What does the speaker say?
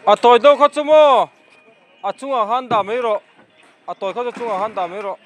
A tawi deuh kha chu maw a chungah khan dah mai rawh a tawi kha chu a chungah khan dah mai rawh.